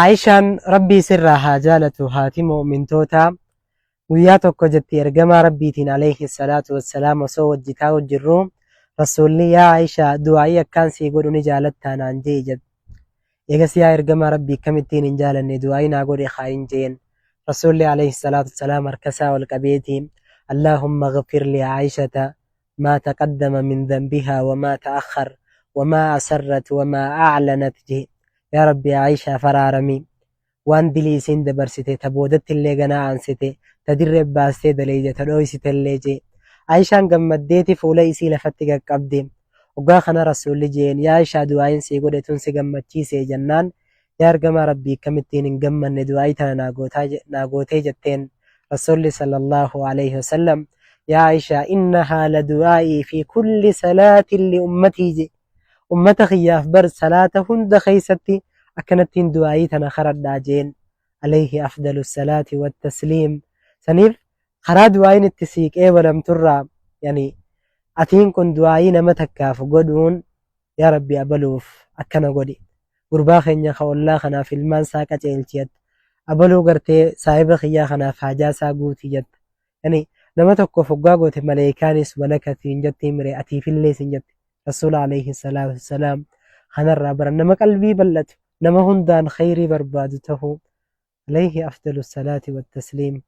Aayishaan Rabbi isirraa haa jaalatu haati mu'mintootaa guyyaa tokko jetti ergamaa Rabbiitiin alayhi salaatu wassalaam osoo wajji taa'u jirruu Rasuulli yaa Aayishaa du'aa'ii akkaan sii godhu ni jaalattaa naan je'e jette. Eegas yaa ergamaa Rabbii akkamittiin hin jaalanne du'aa'ii naa godhi kaayin je'een. Rasuulli alayhi salaatu wassalaam harkasaa ol qabeeti Allaahumma ghfir li Aayishata maa taqaddama min dhanbihaa wamaa ta'akhkhar wamaa asarrat wamaa a'lanat je'e. Yaa Rabbi Aayishaaf araarami. Waan dilii isiin dabarsite, ta boodattillee ganaa aansite, ta dirree baastee daleyde, ta dhooysitellee je'e. Aayishaan gammaddeeti fuula isii lafatti qaqqabde. Hoggaa kana Rasuulli je'een, Yaa Aayishaa du'aa'iin sii godhe tun si gammachiisee? Jennaan, Yaa Ergamaa Rabbii akkamittiin hin gammanne du'aa'ii tana naa gootaa naa gootee jetteen. Rasuulli sallallaahu alayhi wasallam, Yaa Aayishaa innahaa la du'aa'ii fi kulli salaatin li ummatii je'e. Ummata kiyyaaf bar salaata hunda keeysatti akkanattiin du'aa'ii tana karadhaa jeen. Alayhi afdalu salaati wattasliim. Saniif karaa du'aa'iin itti sii qeebalamturraa yani atiin kun du'aa'ii nama takkaaf godhuun yaa Rabbi abaluuf akkana godhi. Gurbaa keenya ka ollaa kanaaf ilmaan isaa qaceelchi jetta. Abaluu gartee saahiba kiyyaa kanaaf haajaa isaa guuti jetta. Yani nama tokkoof hoggaa goote maleeykaanis walaka siin jettii mire atiifillee siin jetti. Rasuula alayhi salaatu wassalaam kanarraa baran nama qalbii bal'atu nama hundaan khayrii barbaadu tahuu alayhi afdalu salaati wattasliim.